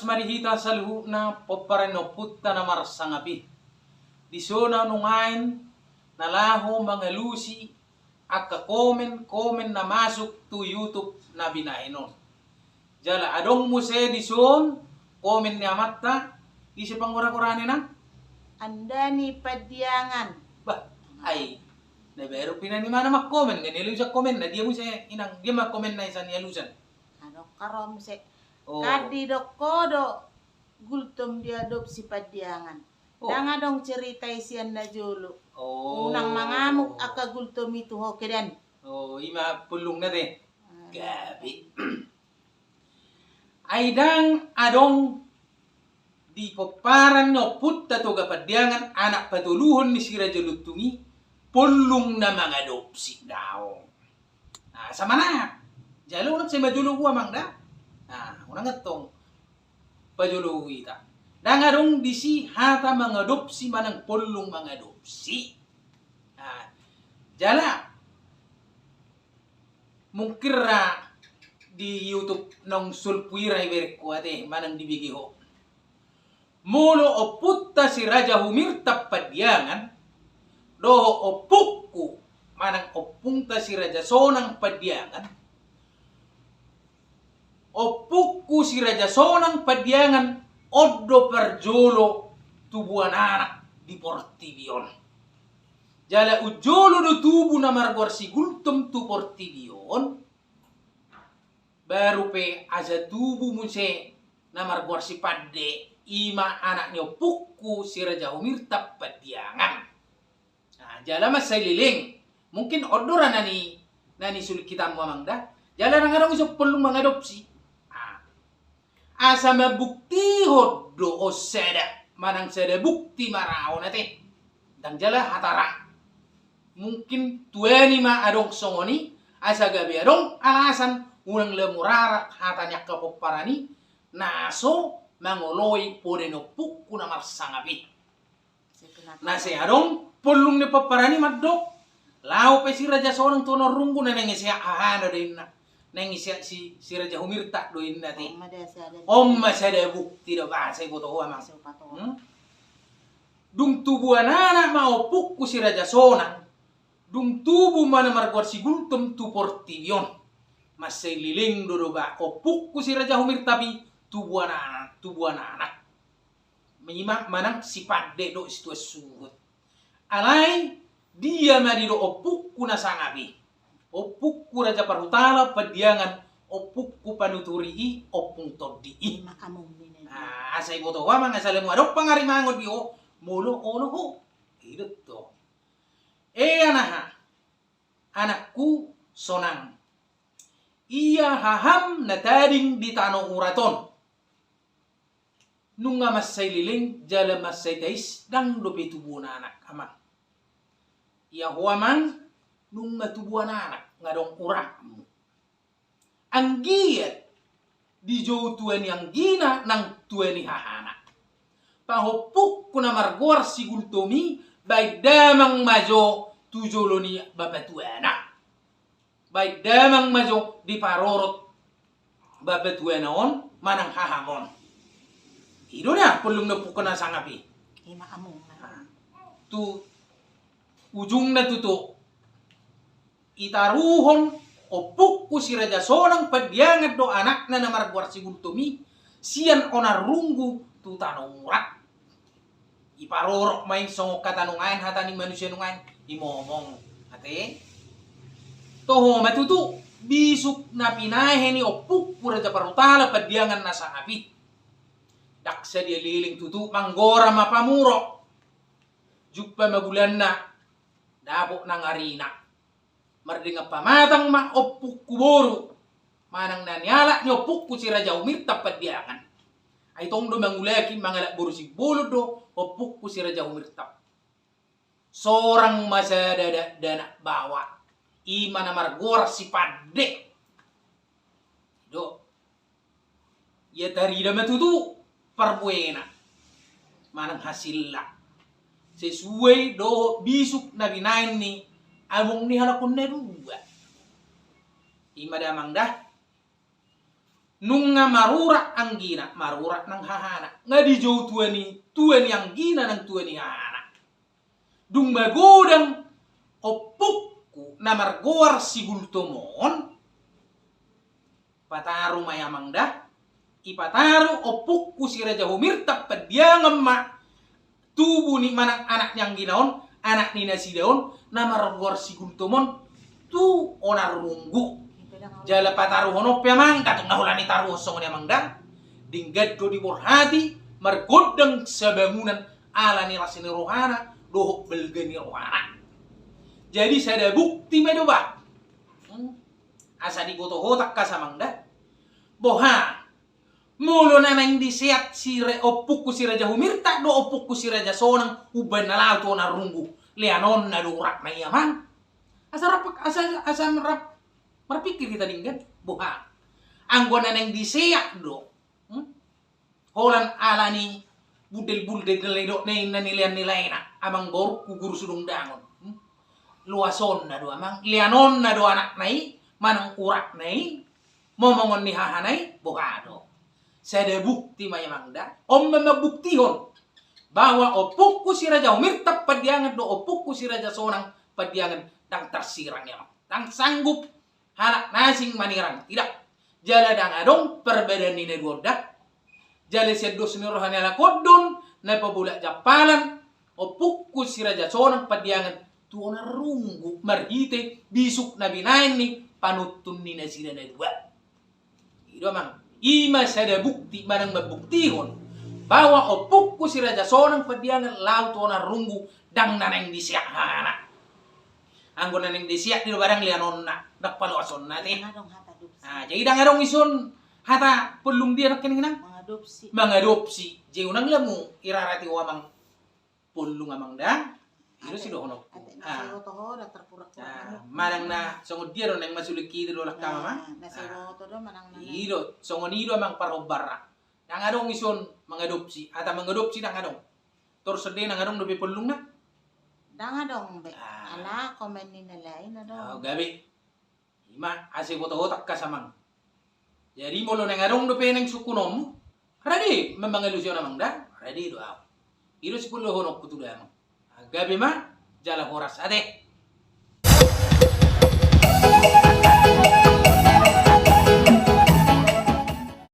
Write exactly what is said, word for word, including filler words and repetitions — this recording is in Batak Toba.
Ma di hita saluhutna pomparan ni ompunta na marsangap i. Dison nuaeng na laho mangalusi angka komen-komen na masuk tu YouTube na binahen on. Jala adong muse dison komen ni amanta, ise panggora-gorana, Nang? Andani Pandiangan. Bah, ai. Na baru pe na nian na mangkomen, nga nialusan komenna, dia muse, Inang, dia ma komenna i sian nialusan. Adong karo muse. Oh. Kan didok ho do Gultom diadopsi Pandiangan. Oh. Ndang adong cerita i sian na jolo. Oh. Unang mangamuk angka Gultom i tu ho, kedan. Oh, i ma pollungna te. Ah. Gabe. Ai ndang adong di pomparan ni ompunta Toga Pandiangan anak patoluhon ni Si Raja Lontung i pollung na mangadopsi, daong. Nah, sama na. Jala unang sai majolo ho, Amang, da. Nah, unang antong pajolo ho hita. Ndang adong disi hata mangadopsi manang pollung mangadopsi. Nah, jala mungkin ra di YouTube naung solpu i ra iberengku ate manang dibege ho. Molo ompunta Si Raja Humirtap Pandiangan dohot ompungku manang ompungta Si Raja Sonang Pandiangan, ompungku Si Raja Sonang Pandiangan on do parjolo tubuan anak di portibi on. Jala unjolo do tubu na margoar si Gultom tu portibi on. Baru pe asa tubu muse na margoar si Pande, i ma anak ni ompungku Si Raja Humirtap Pandiangan. Nah, jala mansai leleng. Mungkin on do ra na ni, na ni sulik hita, Amang, da. Jala ndang adong ise pollung mangadopsi. Ah. Asa mambuktihon do on sada, manang sada bukti ma ra on ate. Ndang jala hata ra. Mungkin tuani ma adong songon i, asa gabe adong alasan unang lamurarak hata ni angka pomparan i, na so mangoloi poda ni ompungku na marsangap i. Na sai adong pollung ni pomparan i mandok, laho pe Si Raja Sonang tu Onan Runggu, na naeng iseat hahana do inna. Naeng iseat si, Si Raja Humirtap do inna te. On ma sada bukti do, ba sai boto ho, Amang. Hmm? Dung tubuan anak ma ompungku Si Raja Sonang, dung tubu ma na margoar si Gultom tu portibi on. Mansai leleng do, do ba ompungku Si Raja Humirtap i tubuan anak, tubuan anak. Ima manang si Pande dohot si Tuan Suhut. Alai dia ma didok ompungku na sangap i? Ompungku Raja Parhutala Pandiangan, ompungku panuturi i, ompung tondi i. Ima among ni na. Ah, asa iboto ho, Amang, asa lam adong pangarimangon di ho molo olo ho. I do tong. Ea naha, anakku Sonang. Ia haham na tading di tano urat on. Nunga mansai leleng jala mansai tais, ndang dope tubuhon anak, Amang. Ia ho, Amang, nunga tubuan anak, nga adong uratmu. Anggiat dijou tua ni anggina nang tua ni hahana. Pahompungku na margoar si Gultom i, baen damang ma jo tu jolo ni bapatuana. Baen damang ma jo diparorot bapatuana on manang haham on. I do da pollung ni ompungku na sangap i. Ima among. Tu ujungna tutu, itaruhon ompungku si Raja Sonang Pandiangan do anakna na margoar si Gultom i sian Onan Runggu tu tano urat. Iparorot ma i songon hata nuaeng, hata ni manusia nuaeng, imomong. Ate? Toho ma tutu, bisuk na pinahe ni ompungku Raja Parhutala Pandiangan na sangap i. Ndang sadia leleng tutu, manggora ma pamurok. Jumpa ma bulanna, dapot nang arina. Mardenggan pamatang ma ompungku boru manang na nialap ni ompungku si Raja Humirtap Pandiangan. Ai tong do mangulaki mangalap boru Simbolon do ompungku si Raja Humirtap. Sorang ma sada da-, dakdanak baoa, ima na margoar si Pande. Do. Ia tarida ma tutu parbuena manang hasilna sesuai dohot bisuk na binaen ni among ni halak on na dua. Ima damang da. Nunga marurat anggina, marurat nang hahana. Nga dijou tua ni, tua ni anggina nang tua ni hahana. Dung magodang ompungku na margoar si Gultom on, pataru ma i amang da, ipataru ompungku si Raja Humirtap Pandiangan ma tubu ni manang anak ni anggina on, anak ni nasida on, na margoar si Gultom on, tu Onan Runggu. Jala pataruhon on pe amang, ndang tung na holan ditaruhon songon i amang da. Denggan do diborhati, margondang sabangunan ala ni las ni rohana, dohot balga ni rohana. Jadi sada bukti ma do ba. Hmm. Asa diboto ho tangkas amang da. Boha. Molo na naeng diseat si re-, ompungku si Raja Humirtap do ompungku si Raja Sonang, umbahen na laho tu Onan Runggu. Leanonna do uratna i amang. Asa rap, asa, asa rap, marpikir hita denggan. Boha. Anggo na naeng diseat do. Hmm? Holan ala ni bundel-bundel na nidok na i na nilean-nileanna, amang borungku guru Sidondangon. Hmm? Loasonna do amang, leanonna do anakna i, manang uratna i, momongon ni hahana i, boha do. Sada bukti ma i amang da, on ma mambuktihon bahwa ompungku si Raja Humirtap Pandiangan do ompungku si Raja Sonang Pandiangan ndang tarsirang i amang. Ndang sanggup halak na asing manirang, tidak. Jala ndang adong parbadaan ni na dua on da. Jala sian dos ni roha ni halak on do na pabolak jampalan ompungku si Raja Sonang Pandiangan tu Onan Runggu marhite bisuk na binahen ni panuntun ni nasida na dua. I do amang, i ma sada bukti manang mambuktihon bahwa ompungku si Raja Sonang Pandiangan laho tu Onan Runggu ndang na naeng diseat hahana. Anggo na naeng diseat do barang leanonna, ndang paloasonna ate. Ndang adong hata adopsi. Ah, jadi ndang adong ison hata pollung dia nangkin inang? Mangadopsi. Mangadopsi. Jadi unang lamu irarati ho amang pollung amang da. I do sidohononku. Ate, ate, ah. Ate, ate, ate, ate, ate, ah, manang na songon dia do naeng masulik i do lak amang. Nah, na sidohonon do manang na. I do, songon i do amang parhombarna. Ndang adong ison mangadopsi, hata mangadopsi ndang adong. Tor songon dia ndang adong dope pollungna. Ndang adong be. Ah. Ala komen ni na lain adong. Oh, gabe. I ma, asa diboto ho tangkas amang. Jadi molo naeng adong dope naeng sungkunonmu, rade ma mangalusi on amang da, rade do ahu. I do sipollungku tu damang. Gabe ma, jala horas ate.